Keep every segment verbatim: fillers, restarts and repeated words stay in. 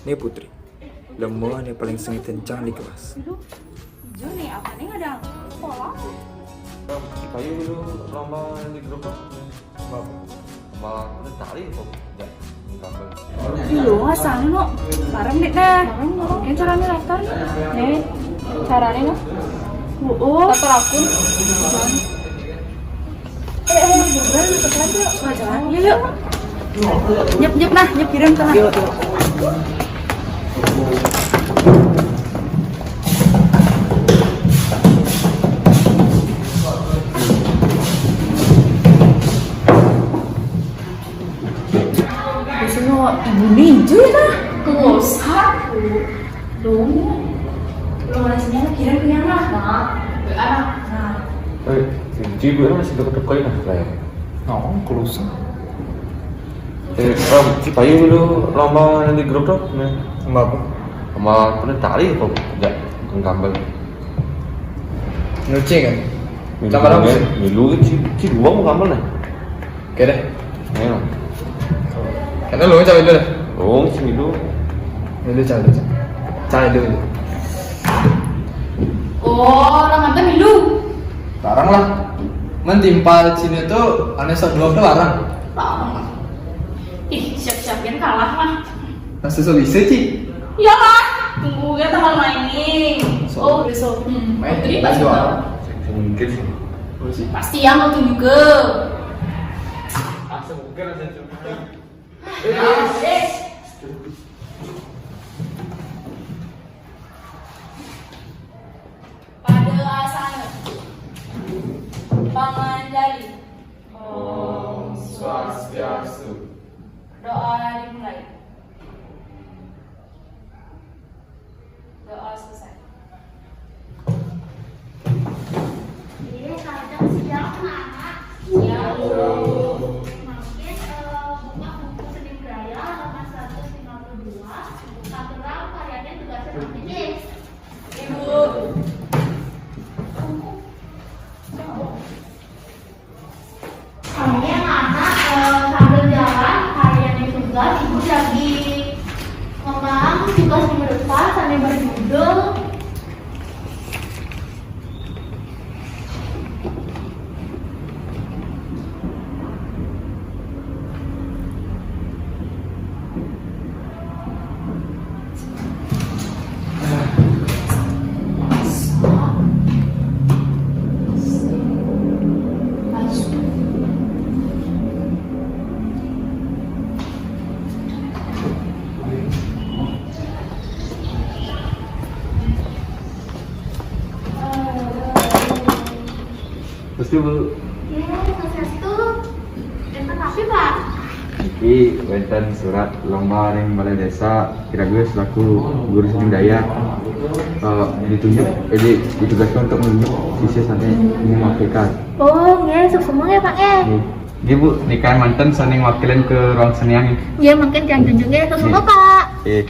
Né Putri, lemo né paling sengit kencang di kelas. Ijo nih, apa nih nggak ada sekolah? Ayo dulu lomba di grup. Lomba tari kok. Ya, gambar. Iya, asal no. Bareng deh, nah. Ini caranya daftar nih. Nih, caranya no. Oh, daftar akun. Eh, eh, bukan, bukan, yuk. Yuk, yuk. Nyep, nyep, nah, nyep, kirim, tenang. Yuk, yuk. Biasanya ibu ninja lah. Nggak usah, Bu. Dong. Lo ngasihnya kirim ke yang lah, Mak. Ke anak. Nah. Eh, Ji, gue masih deket-deket nah, kayak. Oh, close. Eh, Rom, Ci, payu dulu lomba nanti grup tuh. Nih. Lomba apa? Lomba apa nih, tari apa? Enggak, bukan gambar. Nuci kan? Milu. Gambar apa kan? Sih? Milu, Ci, Ci dua mau gambar nih. Oke deh. Ayo. Karena lu cawe dulu deh. Lu sih dulu. Dulu cawe dulu. Cawe dulu. Oh, orang ada milu. Larang lah. Mentimpal sini tuh aneh sok dua tuh larang. Larang lah. Ih, siap-siapin kalah lah. Nah, susul isi, Ci. Iyalah, tunggu gue teman main nih. So. Oh, besok. Hmm. Main, jadi main pas juara. Mungkin sih. Pasti yang mau tunjuk ke. Langsung bukan langsung cuma. Pada asana. Panganjali. Om Swastiastu. Doa dimulai. Doa selesai. Oke, kadang siap, anak-anak. Siap, Bu. Mungkin, eh, buka buku seni budaya halaman seratus lima puluh dua, aturan variannya tugasnya nanti. Ibu. Kami anak-anak, eh, sambil jalan, kalian yang tugas, ibu lagi memang tugas minggu depan, sambil berjudul Pasti, Bu. Ya, sukses tuh. Terima kasih, Pak. Iki wénten surat lomba ring Balai Desa, kira-kira selaku guru seni budaya, eh, ditunjuk, eh, di-, ditugaskan untuk menunjuk siswa sané mewakilkan. Oh, nggih, suksma nggih, Pak, nggih. Nggih. Nggih, Bu, nika manten sané ngwakilin ke ruang senian. Nggih, mangkin tiyang junjung nggih, suksma, Pak. Nggih.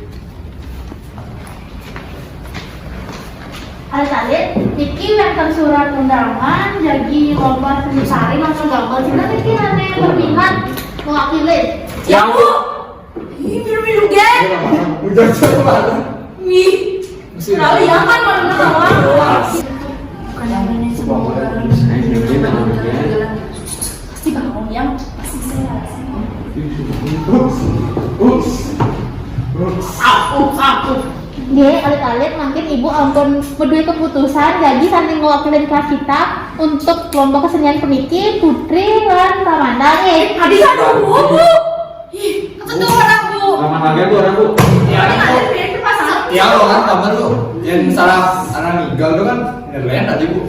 Alit-alit, niki wénten surat undangan, jagi lomba seni tari, langsung gambar sinten niki sané berminat mewakili. Ya, Bu. Ih, milu-milu gé. Udah coba. Ih, terlalu nyaman mana. Bukan yang ini semua. Pasti bangun yang pasti saya. Ups. Ups. Ups. Ups. Ups. Nggih, alit-alit mangkin Ibu ampun medué keputusan, jadi sané ngwakilin kelas kita untuk lomba kesenian puniki, Putri lan Ramanda nggih. Ih, tadi satu Bu. Ih, ketentuan aku. Ramanda lagi, Bu, orang, Bu. Ya, Bu. Tadi ada di pasar. Ya, orang tambah lu. Yang salah anak ninggal tuh kan, yang lain tadi, Bu.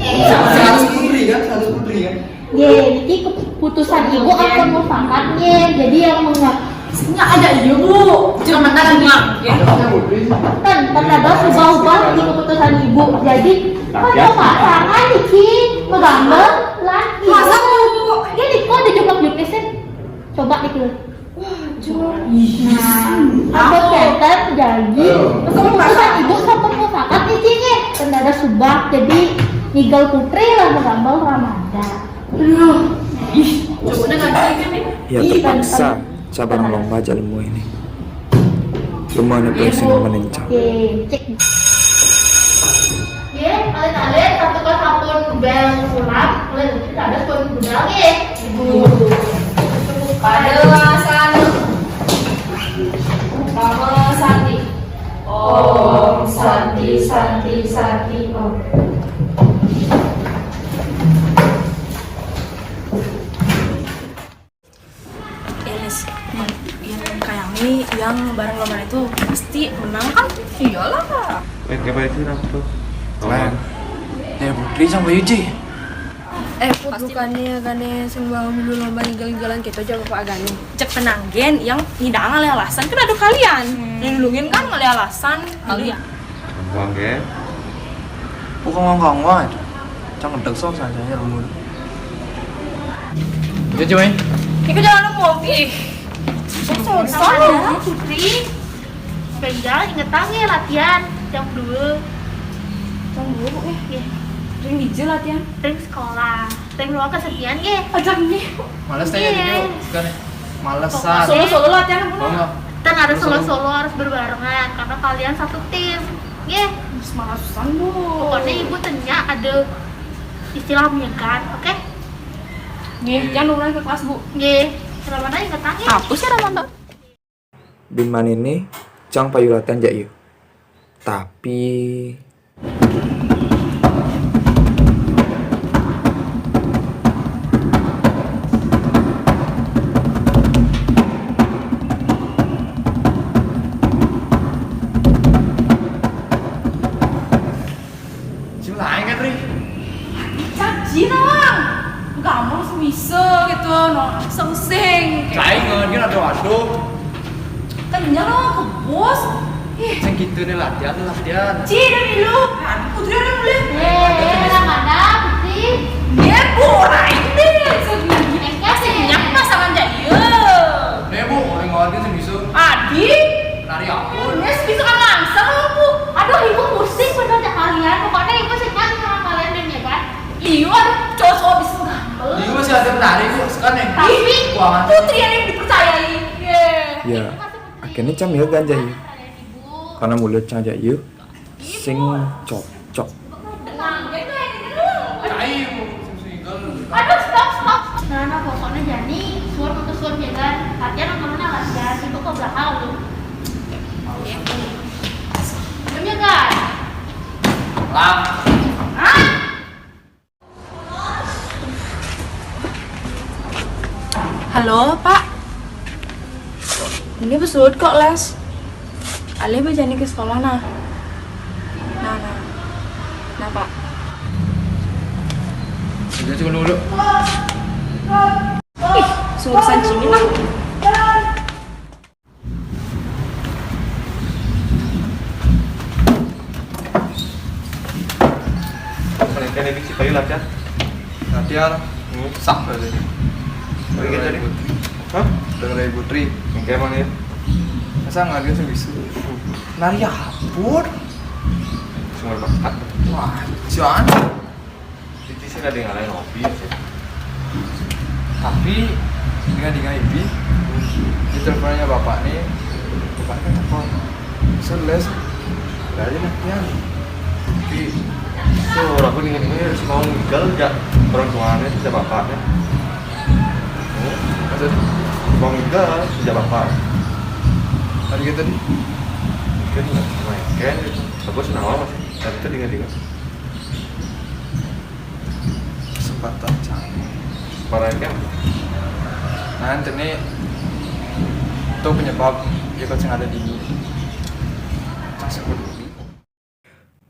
Iya. Seratus putri kan, seratus putri kan. Nggih, niki keputusan Ibu ampun mufakat nggih. Jadi yang menga- Maksudnya ada iya, Bu. Jangan mantan lagi. Nggih. Ten, ten ada ubah-ubah di keputusan Ibu. Jadi, kan Bapak sangat niki megambar lagi. Masa, Bu? Nggih, niko ada jumlah juknisnya. Coba niki. Wah, jujur. Nah, apa kenten jadi? Ayo. Pesan Ibu sampun mufakat niki nggih. Ten ada subah, jadi ninggal putri lah megambar Ramanda. Aduh. Ih, coba udah nggak ada kan nih? Ya, ih, terpaksa. Sabar lomba aja lemu ini. Kemana pressing menencang? Oke, cek. Ye, alit-alit, satu kelas sampun budal pulang, mulai dari ada pun budal ye. Ibu. Pada sana. Mama Santi. Om Santi, Santi, Santi, Om. Enes, yang kayak ini, yang bareng lomba itu pasti menang kan? Iyalah. Eh, kayak itu apa tuh? Keren. Eh, Putri sama Yuji. Eh, Put, bukannya gane sing bawa dulu lomba ninggal-ninggalan kita aja apa agane? Cek tenang, Gen, yang ngidang oleh alasan kan ada kalian. Hmm. Lindungin kan oleh alasan. Kalian. Buang, Gen. Bukan ngomong-ngomong aja. Jangan ngedek sok saja ya, lembur. Iya, cuy. Iku jangan ngomong, ih. Susah, Putri. Penjal ingetang ya latihan jam dua. Jam dua, Bu, ya? Iya. Ring dija latihan. Ring sekolah. Ring ruang kesenian, ya. Ajak nih. Males aja. Iya. Gitu, kan. Malesan. Solo-solo latihan, Bu. Solo. Kita nggak ada solo-solo, harus berbarengan karena kalian satu tim. Ye. Malesan, Bu. Pokoknya ibu tanya ada istilah menyegar, oke? Nggih, jangan ulang ke kelas, Bu. Nggih. Selamat aja, ketang, ya. Apa sih, Ramanda? Bin manene, cang payu latihan jak yu. Tapi Cing lain kan, Ri? Caci, Nang. Gampang semisal gitu, Nang. Sengsing. Cai ngeundian, aduh, aduh. Kenyal lo, kebos. Ih. Cing gitu nih latihan, latihan. Ci, dari lu. Kan, Putri udah mulai. Eh, eh, lah mana, Putri? Dia borai deh, sebenarnya. Enggak sih, nyak pasangan jahil. Nih, Bu, orang ngeundian semisal. Adi. Nari ampun. Ini semisal kan langsung, Bu. Aduh, ibu pusing bener ya kalian. Pokoknya ibu sih kan sama kalian deh, ya kan? Iya, aduh, cowok-cowok bisa gampang. Iya, masih ada menarik, Bu. Sekarang nih. Tapi Putri yang dipercayai. Ye. Ya, akhirnya Camil ganja ya. Karena mulut cang aja yuk. Sing cocok. Aduh, stop, stop. Nah, nah, pokoknya Jani, suar untuk suar ya kan. Latihan untuk mana latihan? Itu kok gak tahu. Iya. Belum ya kan? Lah. Hah? Halo, Pak. Ini besuut kok, Les. Alih bejani ke sekolah, nah. Nah, nah. Nah, Pak. Sudah, cukup dulu. Ih, sungguh sanjingin lah. Mereka ini si Bayu latihan. Latihan. Hmm. Sah aja. Oke, jadi. Hah? Dengar dari Putri. Oke, emang ya. Masa nggak ada sih bisa? Nari apa? Semua bakat. Wah, jangan. Titi sih ada yang lain hobi sih. Tapi dengan dengan ini, di teleponnya bapak nih, bapak kan apa? Bisa les, berarti latihan. Tapi itu aku dengan ini harus mau meninggal nggak orang tuanya, tidak bapaknya. Oh, maksud mau meninggal tidak bapak. Tadi kita tadi. Kan nggak main kan itu. Aku senang amat sih. Tapi itu dengan dengan. Kesempatan cang. Kesempatan kan? Nah, ini itu penyebab dia kok ada di ini. Cang sebut.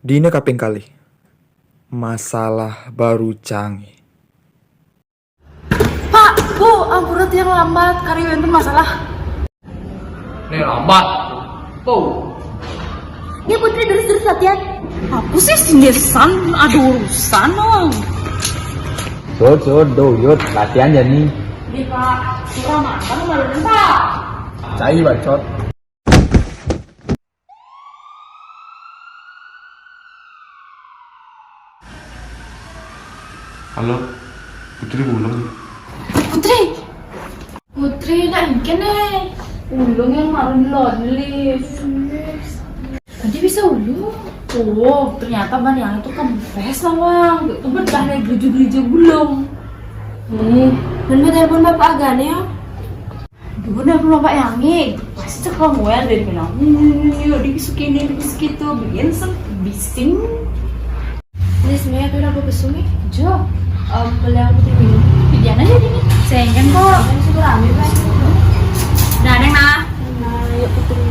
Dina kaping kalih. Masalah baru canggih. Pak, Bu, ampura tiang lambat, kari wénten masalah. Nih lambat. Tuh. Ini Putri terus-terus latihan. Apa sih sindesan? Ada urusan, Mang. Sud, sud, do, yud, latihan ya nih. Iya, Pak. Suka makan malu, Pak. Cai bacot. Halo, Putri belum? Putri. Putri, nak engken eh. Ulung yang marun lot, Lis. Tadi bisa ulung. Oh, ternyata ban yang itu kempes, Nawang. Itu bedah dari gereja-gereja gulung. Hmm, dan mau telepon bapak agane ya? Dulu telepon bapak yang ini. Pasti cek kamu ya dari bilang. Hmm, yuk, dibisukin ini, dibisukin itu. Bikin sem-, bising. Ini semuanya tuh udah aku pesumi. Jo, em, boleh aku minum? Pikiran aja gini. Sengken kok. Ini sudah rame, Pak. Udah, Neng, nah. Nah, yuk, Putri.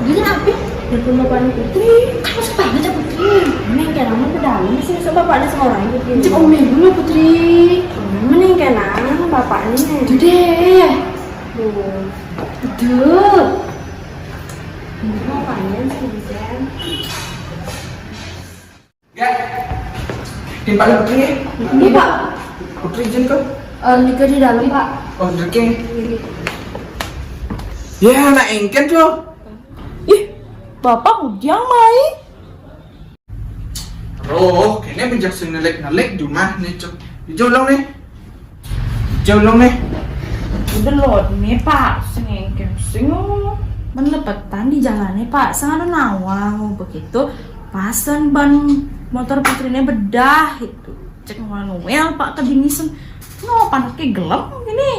Dia kenapa? Dia pun bapaknya Putri. Kamu suka banget ya, Putri. Neng, kayak lama ke dalam sih, coba bapaknya sama orang Putri. Cek omel dulu, Putri. Mending kayak nang, bapaknya. Itu deh. Tuh. Tuh. Ini bapaknya sih, Jen. Ya. Timpal Putri. Ini, Pak. Putri izin kok. Eh, Nika di dalam, Pak. Oh, deke. Ya, anak engken tuh. Ih, Bapak udah mai. Roh, kene bejak sing nelek-nelek jumah nih, Cuk. Ijo ulung nih. Ijo ulung nih. Udah lot nih, Pak. Sing engken sing. Melepetan di jalannya, Pak. Sing ada nawang begitu. Pasen ban motor Putrinya bedah itu. Cek Manuel, Pak, kedingisan. No, panasnya gelem ini.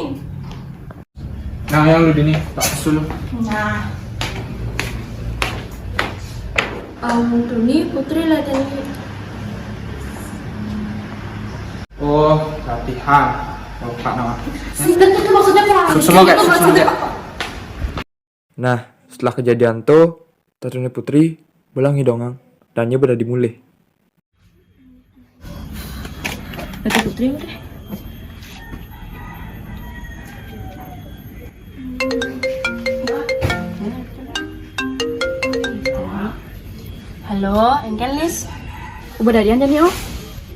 Nah, yang lu dini, tak kesul. Nah. Em, Duni, Putri latihan. Oh, latihan. Lupa nama. Itu, itu maksudnya apa? Semua kayak, semua kayak. Nah, setelah kejadian tuh, tatune Putri belah ngidongang, dan nya bedah dimulih. Lagi Putri udah. Halo, engken, Lis? Udah dadian, Dani, oh?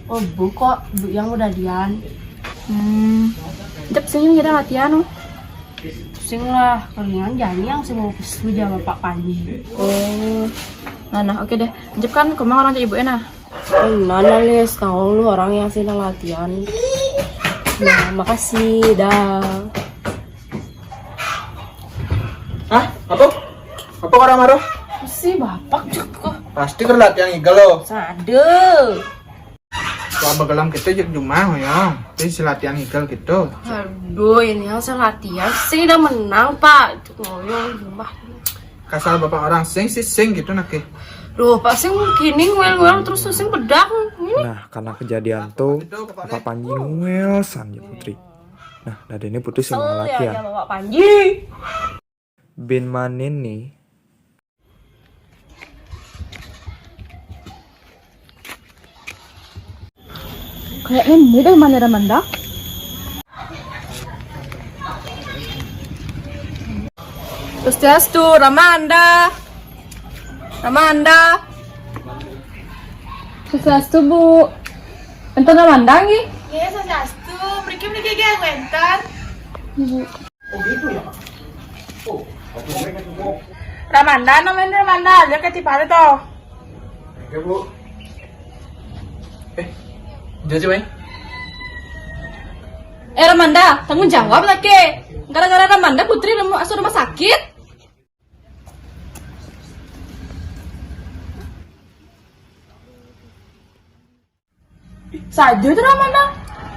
Oh, bu, kok bu yang udah dadian? Hmm, jep sini kita latihan, oh. Pusing lah, kelingan Jani yang semua pesu sama Pak Panji. Oh, nah, nah, oke deh. Jep kan, kemang orang cek ibu enak. Oh, nah, nah, Lis, tahu lu orang yang sini latihan. Nah, makasih, dah. Hah? Apa? Apa orang marah? Si bapak cek kok. Pasti ker latihan igal lo. Sade. Wah, begelam kita jek jumah ya. Ini si latihan igal gitu. Aduh, ini yang saya latihan. Sing udah menang, Pak. Cek ngoyong jumah. Kasal bapak orang sing si sing gitu nak, eh. Duh, Pak, sing kini ngwel-ngwel terus sing bedak. Ini. Nah, karena kejadian tuh, Bapak Panji ngwel san ya Putri. Nah, dari ini Putri sing mau kesel ya latihan. Sama Bapak Panji. Bin Manin nih. Kayaknya ini deh, mana Ramanda? Swastiastu, Ramanda. Ramanda. Swastiastu, Bu. Enten Ramanda nggih? Nggih, swastiastu. Mriki, mriki nggih, wenten. Ibu. Oh, gitu ya, Pak? Oh, oke, oke, oke. Ramanda, namanya Ramanda, aja ke Cipali toh. Oke, Bu. Eh, dia coba ya. Eh, Ramanda, tanggung jawab lah ke. Gara-gara Ramanda Putri nemu asuh rumah sakit. Saja itu namanya.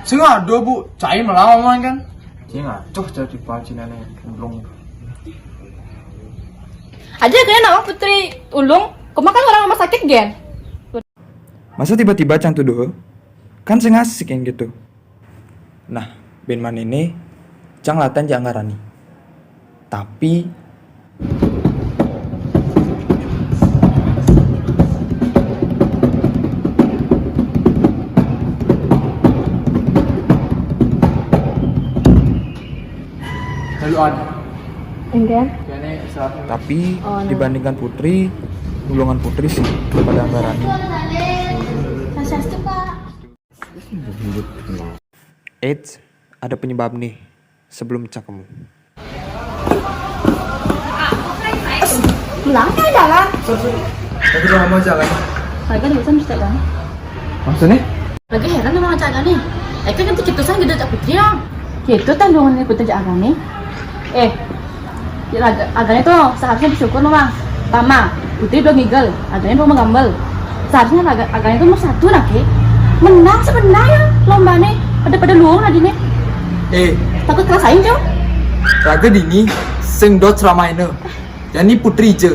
Sing ada, Bu. Cai malah ngomong kan. Sing aduh, jadi pacinane ulung. Aja kayak nama Putri Ulung, kemakan orang rumah sakit, Gen. Masa tiba-tiba cang tuduh? Kan sing asik yang gitu. Nah, bin man ini, cang latihan ja ngarani. Tapi, lalu ada. Enggan. Tapi, oh, nah, dibandingkan Putri, golongan Putri sih pada ngarani. Swastiastu, Pak. Eits, ada penyebab nih sebelum cakemu. Melangkah jalan. Sorry, sorry. Tapi udah lama jalan. Lagi ada urusan bisa kan? Maksudnya? Lagi heran sama caknya nih. Eka kan cetusan gitu cak Putri ya. Gitu tandungan ni Putri agane. Eh, ya, aga-, agane tuh seharusnya bersyukur, Mama. Pama, Putri belum ngigel, agane belum menggambel. Seharusnya aga-, agane tuh nomor satu nah, Ki. Menang sebenarnya lombane, pada-pada luung tadi nih. Eh, takut kalasain, Cok. Raga dini, sing dot selama ini. Jadi Putri je.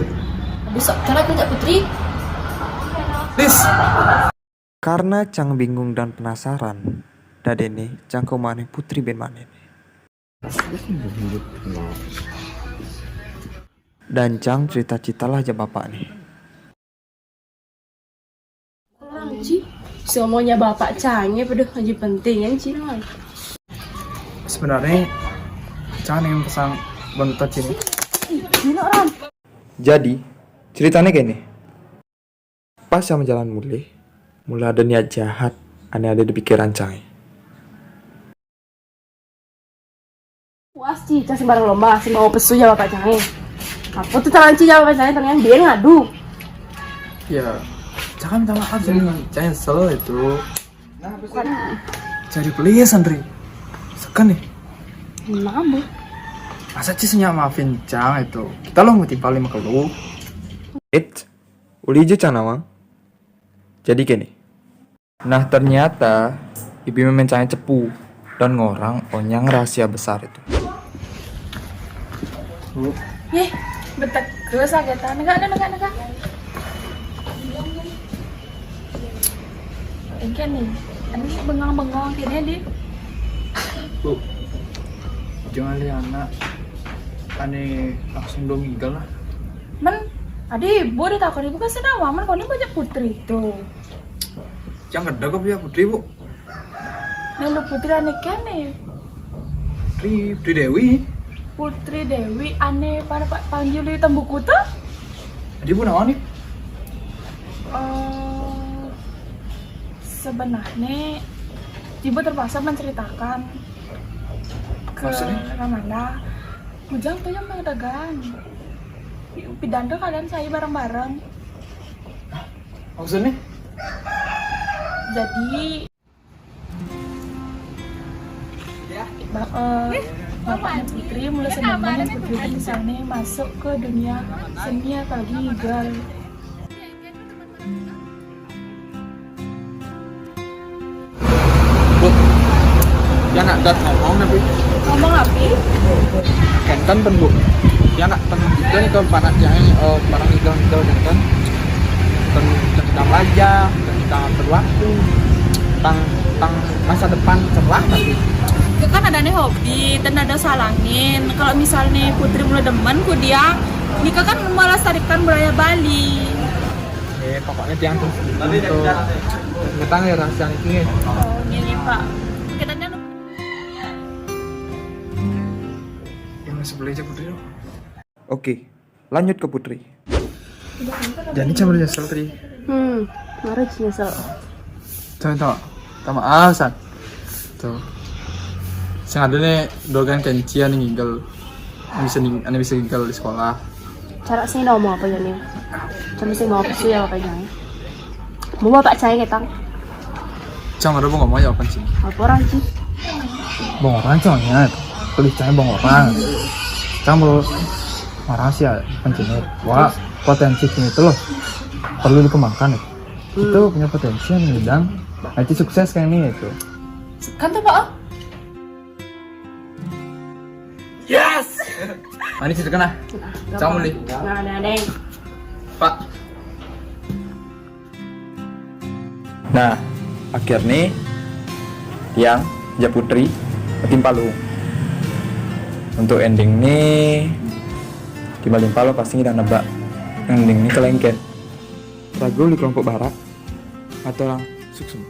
Besok cara kerja Putri. Please. Karena Cang bingung dan penasaran, dadene Cang ke rumah Putri bin Manik. Dan Cang cerita-ceritalah aja bapak nih. Orang Ci, semuanya bapak Cang ya, pada haji penting ya, Ci. Sebenarnya Cang yang pesan bentar sini. Jadi, ceritanya kayak ini. Pas sama jalan mulai, mulai ada niat jahat, aneh ada di pikiran Cang. Puas, Ci, Cang sembarang lomba, sembarang pesu jawab Pak Cang. Apa tuh tangan Ci jawab Pak Cang, tangan dia ngadu. Ya, Cang minta maaf sih, Cang nyesel itu. Bukan. Jadi pelis, Andri. Sekan nih. Kenapa? Masa Ci senyap maafin Cang itu? Kita lo mau timpal lima kelu. It, uli je Cang nawang. Jadi gini. Nah, ternyata ibu memencangnya cepu dan ngorang onyang rahasia besar itu. Yeh, betek ke sakitan. Negak, negak, negak. Engke nih, ini bengang-bengang kene di. Bu, jangan lihat anak. Ane langsung dong ngigel lah. Men, adi ibu ditakoni ibu kan senawa, men kone banyak Putri tuh. Yang ada kok punya Putri, Bu. Nah, lu Putri ane kene. Putri, Putri Dewi. Putri Dewi ane pada Pak panggil di Tembukuta. Adi Bu nawa nih? Eh, sebenarnya ibu terpaksa menceritakan ke Ramanda. Bujang tuh yang mengedegan. Pidan tuh kalian saya bareng-bareng. Maksudnya? Jadi, ba-, eh, bapaknya Putri mulai seneng banget Putri di sana masuk ke dunia seni, apalagi ngigel. Bu, ya nak dat ngomong tapi. Ngomong apa? Kenten pen, Bu. Ya nak pen juga nih kalau panak yang, eh, panak ngigel-ngigel kenten. Tentang belajar, tentang waktu, tentang, tentang masa depan cerah tapi. Itu kan ada nih hobi, dan ada salangin. Kalau misalnya Putri mulai demen ku dia, Nika kan melestarikan budaya Bali. Eh, pokoknya tiang tuh untuk ngetang ya rahasia ini. Oh, ini Pak. Kita jangan. Yang sebelah aja Putri. Oke, lanjut ke Putri. Jadi coba nyesel Tri. Hmm, marah sih nyesel. Coba tau, sama alasan. Tuh. Sing ada nih dogan kencian ngigel. Bisa nih, ane bisa ngigel di sekolah. Cara sih ngomong apa ya nih? Coba sih mau apa sih ya apa ya? Mau bapak saya ketang. Cang ada mau ngomong ya apa sih? Apa orang sih? Bang orang cang ya. Tulis cang bang orang. Cang mau orang sih ya kan sini. Wah, potensi sini tuh loh. Perlu dikembangkan ya. Itu punya potensi yang bidang I T sukses kayak ini itu. Kan tuh Pak. Yes. Manis itu kena. Cang beli. Nah, ada ada. Pak. Nah, akhirnya tiang ja Putri ketimpal lu. Untuk ending nih, timbal-timbal lo pasti ngidang nebak. Ending nih kelengket. Ragu di kelompok barak atau orang suksma.